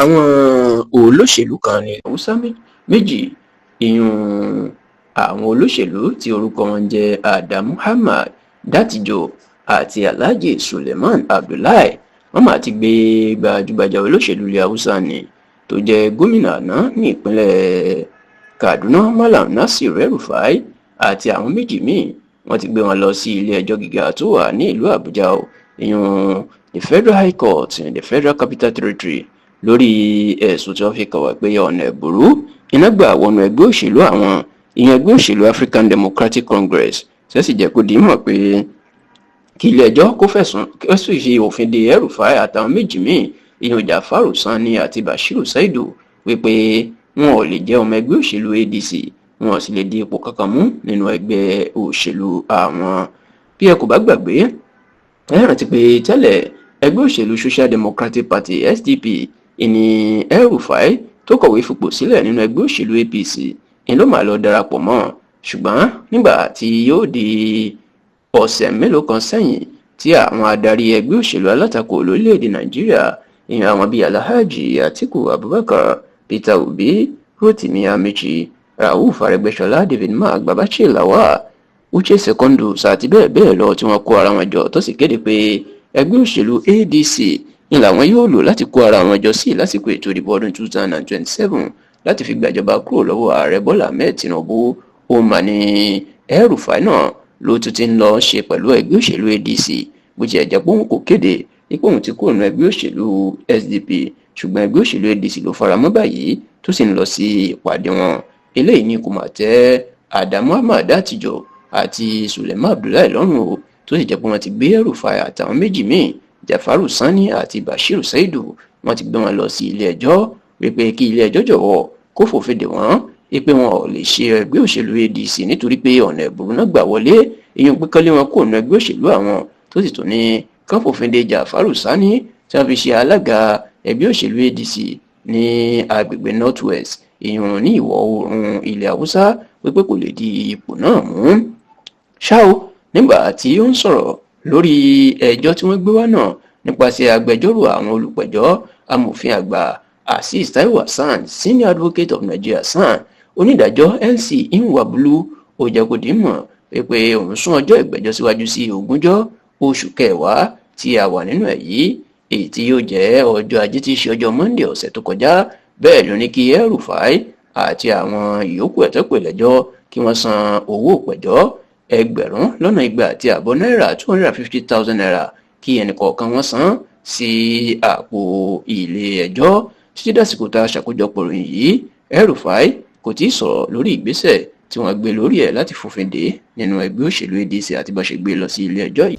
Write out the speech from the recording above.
Àwọn olóṣèlú kan ní Haúsá méjì, ìyún àwọn olóṣèlú tí orúkọ wọn jẹ́ Adamu Ahmad Dattijo àti Alhaji Suleiman Abdullahi, wọ́n mà ti gbé gbajúgbajà olóṣèlú ilẹ̀ Haúsá ní tó jẹ́ gómìnà àná ní ìpínlẹ̀ Kaduna, Malam Nasir El-Rufai, àti àwọn méjì míì, wọ́n ti gbé wọn lọ sí ilé ẹjọ́ gíga tó wà ní ìlú Àbújá o, ìyún the Federal High Court in the Federal Capital Territory, lórí ẹ̀sùn tí wọ́n fi kàn wá pé ọ̀nà ẹ̀bùrú iná gbà wọnú ẹgbẹ́ òṣèlú àwọn, ìyẹn ẹgbẹ́ òṣèlú African Democratic Congress, tí wọ́n sì jẹ́ kó di mọ̀ pé kí ilé ẹjọ́ kó fẹ̀sùn kó sì fi òfin de El-Rufai àtàwọn méjì míì, ìyẹn Jafaru Sani àti Bashiru Saidu, wípé wọn ò lè jẹ́ ọmọ ẹgbẹ́ òṣèlú ADC, wọn ò sì lè di ipò kankan mú nínú ẹgbẹ́ òṣèlú àwọn. Bí ẹ kò bá gbàgbé, ẹ rántí pé tẹ́lẹ̀, ẹgbẹ́ òṣèlú Social Democratic Party, SDP, ìní El-Rufai tó kọ̀wé fipò sílẹ̀ nínú ẹgbẹ́ òṣèlú APC ń ló máa lọ darapọ̀ mọ́. Ṣùgbọ́n nígbà tí yóò di ọ̀sẹ̀ mélòó kan sẹ́yìn, tí àwọn adarí ẹgbẹ́ òṣèlú alátakò lórílẹ̀‐èdè Nàìjíríà, ìyẹn àwọn bíi Alhaji Atiku Abubakar, Peter Obi, Rotimi Amechi, Rauf Arẹ́gbẹ́ṣọlá, David Mark, Babachir Lawal, Uche Secondus àti bẹ́ẹ̀ bẹ́ẹ̀ lọ, tí wọ́n kó ara wọn jọ tó sì kéde pé ẹgbẹ́ òṣèlú ADC ni làwọn yóò lò láti kó ara wọn jọ sí lásìkò ètò ìdìbò ọdún 2027 láti fi gbàjọba kúrò lọ́wọ́ Ààrẹ Bọ́lá Ahmed Tinubu, ó mà ní El-Rufai náà ló tún ti ń lọ ṣe pẹ̀lú ẹgbẹ́ òṣèlú ADC. Bó tiẹ̀ jẹ́ pé òun kò kéde ipò òun ti kúrò nínú ẹgbẹ́ òṣèlú SDP, ṣùgbọ́n ẹgbẹ́ òṣèlú ADC ló fara mọ́ báyìí tó sì ń lọ sí ìpàdé wọn. Eléyìí ni kò mà tẹ́ Adamu Ahmad Dattijo àti Suleiman Abdullahi lọ́rùn o, tó sì jẹ́ pé wọ́n ti gbé El-Rufai àtàwọn méjì míì, Jafaru Sani àti Bashiru Saidu, wọ́n ti gbé wọn lọ sí ilé ẹjọ́ wípé kí ilé ẹjọ́ jọ̀wọ́ kó fòfin dè wọ́n, wípé wọn ò lè ṣe ẹgbẹ́ òṣèlú ADC nítorí pé ọ̀nà ẹ̀bùrú náà gbà wọlé, ìyẹn pé kán lé wọn kúrò nínú ẹgbẹ́ òṣèlú àwọn, tó sì tún ní kán fòfin de Jafaru Sani tí wọ́n fi ṣe alága ẹgbẹ́ òṣèlú ADC ní agbègbè North West, ìyẹn ní ìwọ̀ oòrùn ilẹ̀ Haúsá, wípé kò lè di ipò náà mú. Ṣá o, nígbà tí ó ń sọ̀rọ̀ lórí ẹjọ́ tí wọ́n gbé wá náà nípasẹ̀ agbẹjọ́rò àwọn olùpẹ̀jọ́, Amòfin Àgbà Azeez Taiwo Hassan, Senior Advocate of Nigeria, SAN, onídàájọ́ Nc Nwabulu ó jẹ́ kó di mọ̀ pé òun sún ọjọ́ ìgbẹ́jọ́ síwájú sí 20 oṣù kẹwàá tí a wà nínú ẹ̀ yìí, èyí tí yóò jẹ́ ọjọ́ Ajé tí í ṣe ọjọ́ Monday ọ̀sẹ̀ tó kọjá. Bẹ́ẹ̀ ló ní kí El-Rufai àti àwọn ìyókù ẹ̀ tó pè lẹ́jọ́ kí wọ́n san owó ìpẹ̀jọ́ 250,000 náírà, ₦250,000, kí ẹnì kọ̀ọ̀kan wọn san sí àpò ilé ẹjọ́. Títí dàsìkò tá a ṣàkójọpọ̀ ìròyìn yìí, El-Rufai kò tí ì sọ̀rọ̀ lórí ìgbésẹ̀ tí wọ́n gbé lórí ẹ̀ láti fòfin dè nínú ẹgbẹ́ òṣèlú ADC àti bá ṣe gbé lọ sí ilé ẹjọ́ yìí.